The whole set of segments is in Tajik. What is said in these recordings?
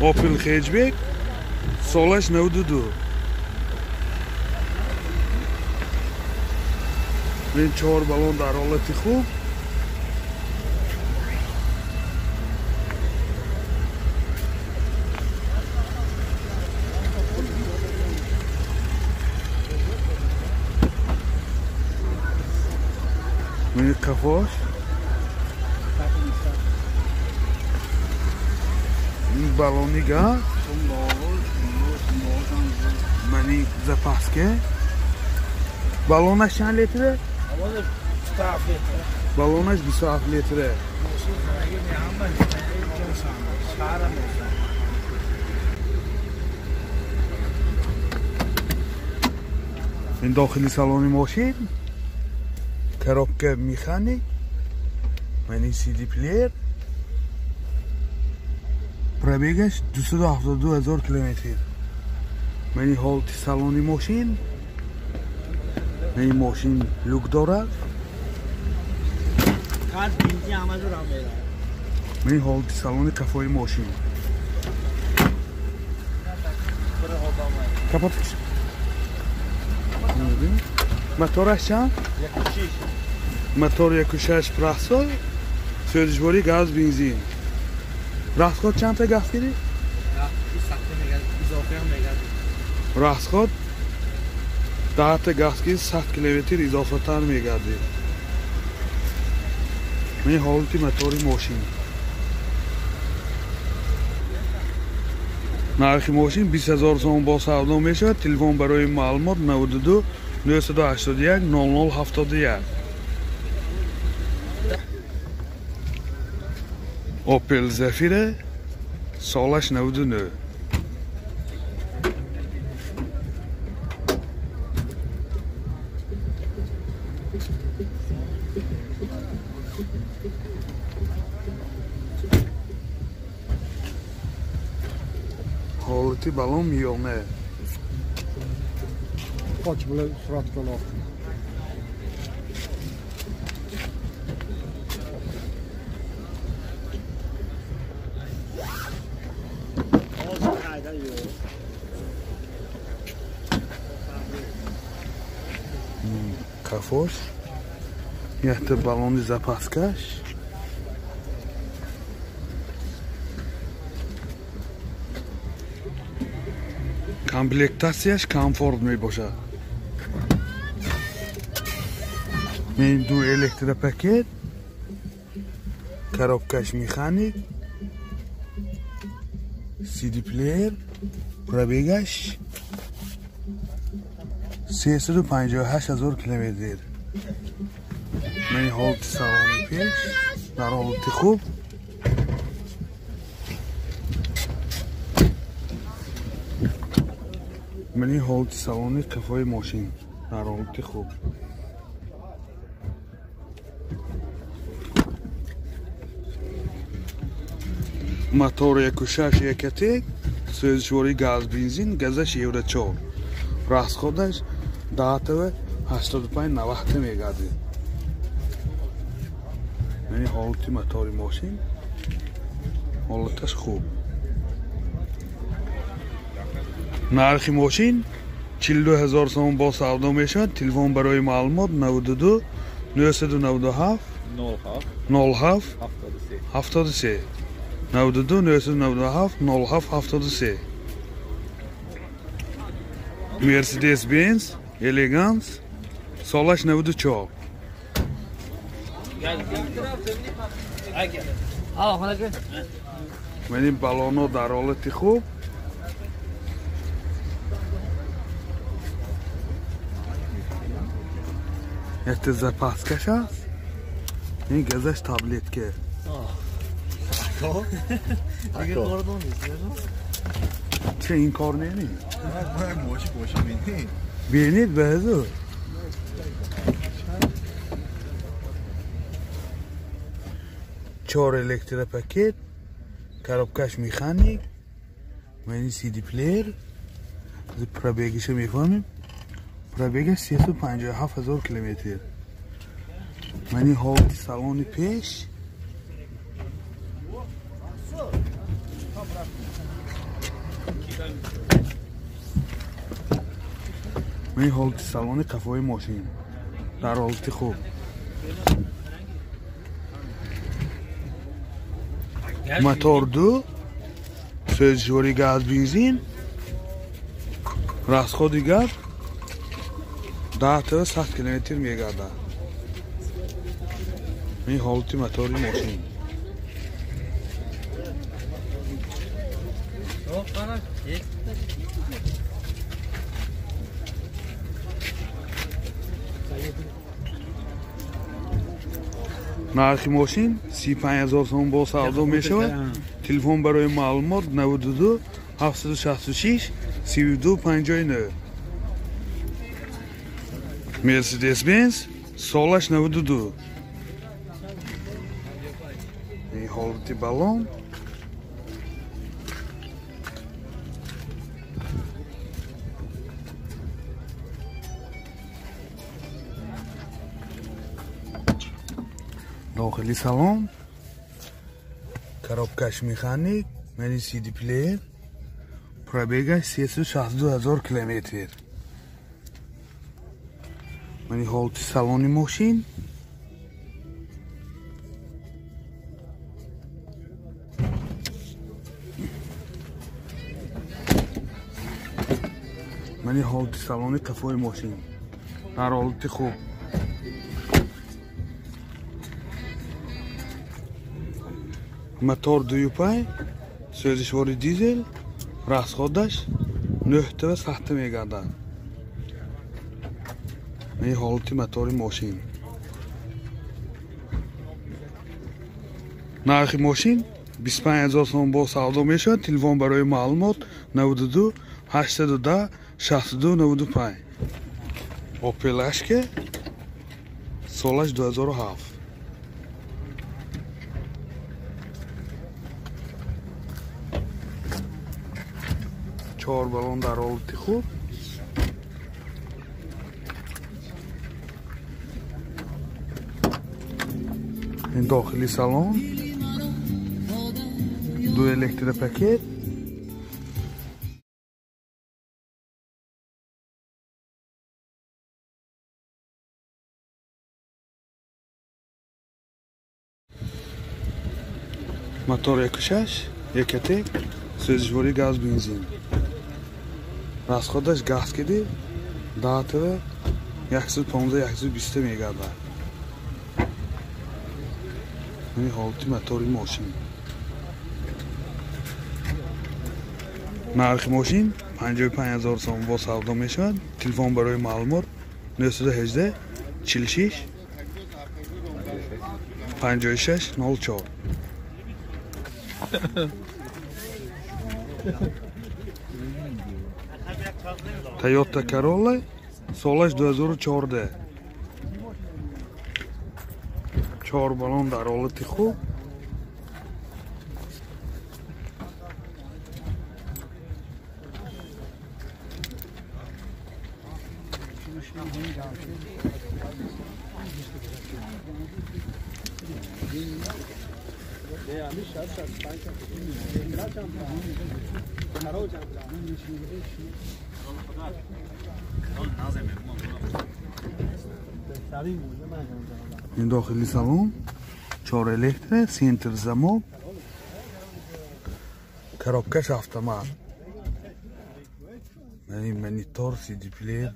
Opel Hatchback солаш 92. این 4 балон дар ҳолати хуб. این کفاش، این балони газ، мани запаска. Балонаш чанд литре? Балонаш 27 литре. Ин дохили салони мошин, коробка механик, мани CD плеер, пробегаш 272 ҳазор километр. Мани ҳолати салони мошин, ин мошин люк дорад. Мани ҳолати салони кафои мошин. Капот. Мотораш чанд? Мотор 1.6 прасол, сӯзишворӣ газ, бензин. Расход чанд та газ гирифт? Расход 10 та газ гирифт, 100 километр изофатар мегардид. Ин ҳолати мотори мошин. Нархи мошин 20 ҳазор сомон бо савдо мешавад. Телефон барои маълумот 92 981 00 71. Opel Zafira солаш 99. Ҳолати балон миёна. Qoch bilan suratga olib. Кафош, якта балони запаскаш. Комплектатсияш комфорт мебошад. Ин ду электропакет, коробкаш механик, CD плеер, пробегаш 358 ҳазор километр. Мани ҳолати салони пеш дар ҳолати хуб. Мани ҳолати салони қафои мошин дар ҳолати хуб. Мотор 1.6 Ecotec, сӯзишворӣ газ, бензин, газаш Евро 4. Расходаш 10 85 90 мегардид. Яъне ҳолати мотори мошин ҳолаташ хуб. Нархи мошин 42 ҳазор сомон бо савдо мешавад. Телефон барои маълумот 92 997 07 73 92 997 07 73. Mercedes-Benz Elegance солаш 94. Мани балоно дар ҳолати хуб. Якта запаскаш аст. Ин газаш таблетка. Че ин кор неми? Бинед баҳзур. Чор электропакет, коробкаш механик, мани CD плеер, пробегиша мефаҳмем. Пробегаш 357 ҳазор километр. Мани ҳолати салони пеш. Ин ҳолати салони қафои мошин дар ҳолати хуб. Мотор 2, сӯзишвори газ бензин, расходи газ 10 та 100 километр мегардад. Ин ҳолати мотори мошин. Нархи мошин 35 000 сом бо савдо мешавад. Телефон барои маълумот 92 766 32 59. Mercedes-Benz солаш 92. Ин ҳолати балон. Дохили салон, коробкаш механик, мани CD плеер, пробегаш 362 000 километр. Мани ҳолати салони мошин. Мани ҳолати салони қафои мошин дар ҳолати хуб. Мотор 2.5, сӯзишвори дизел, расходаш 9 та 100 мегардад. Ин ҳолати мотори мошин. Нархи мошин 25 000 сом бо савдо мешавад. Телефон барои маълумот 92 810 62 95. Opel Astra солаш 2007. Чор балон дар ҳолати хуб. Ин дохили салон, ду электропакет, мотор 1.6, Ecotec, сӯзишвори газ бензин. Расходаш газ киди 10 та 115-120 мегардад. Ин ҳолати мотори мошин. Нархи мошин 55 000 сом бо савдо мешавад. Телефон барои маълумот 918 46 56 04. Toyota Corolla солаш 2014. Чор балон дар ҳолати хуб. Ин дохили салон, чор электро, центр замок, коробкаш автомат. Монитор, CD плеер,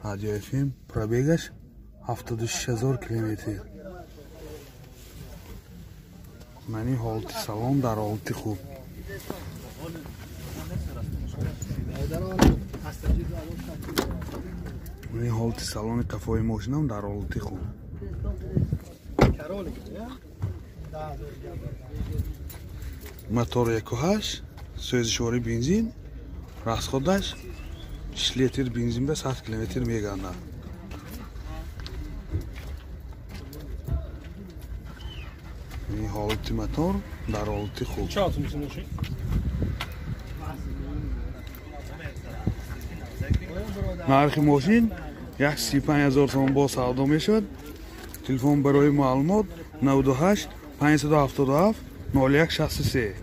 радио FM, пробегаш 76 000 километр. Мани ҳолати салон дар ҳолати хуб. Мани ҳолати салони қафои мошинам дар ҳолати хуб. Мотор 1.8, сӯзишвори бензин, расходаш 6 литр бензин ба 100 километр мегардад. Ин ҳолати мотор дар ҳолати хуб. Нархи мошин 135 000 сом бо савдо мешавад. Телефон барои маълумот 98 577 01 63.